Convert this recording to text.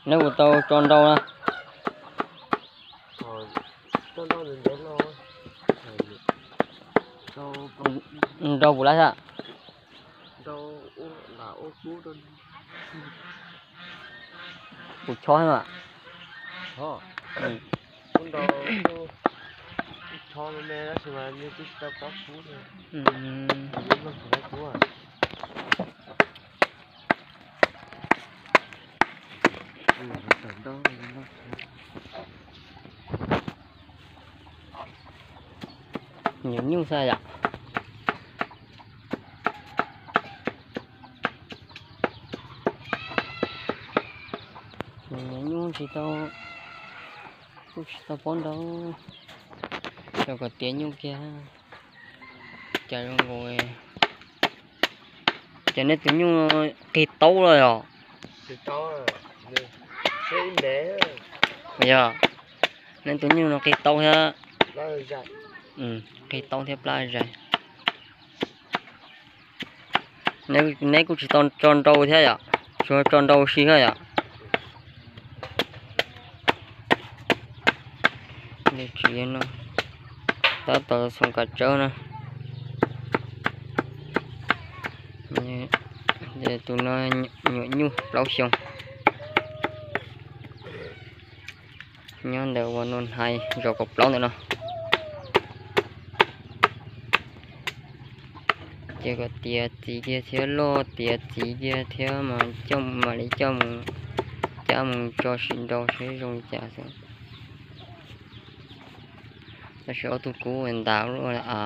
Neb kuj tau tso nrau na. Nrau puas lab thiab? Kuv chob thiab mas. Nyuam nyuj xwb yom. Nyuam nyuj tsis tau, kuj tsis tau paub nrau. Rau kom tiav nyuj kiag. Cas zoo nkaus, ces neb tus nyuj qig taub lawm yom? Yog, neb tus nyuj no qig taub thiab, qig taub thiab plab zais. Neb kuj tsis tau tso nrau thiab yom, tsuas tso nrau si thiab yom. Tsis no, tab tom xoom kav tsawb no. Tus no nyuam nyuj plaub xyoo, nyob ntawm ua Nuj Hnais zos kaum plaub ntawm no. Ces kom tiav txiv kiag thiab loj tiav txiv kiag thiab mas coj mam li coj mus cab mus tso sim nrau seb zoo li cas xwb. Tab sis ob tug kub ntas luaj a.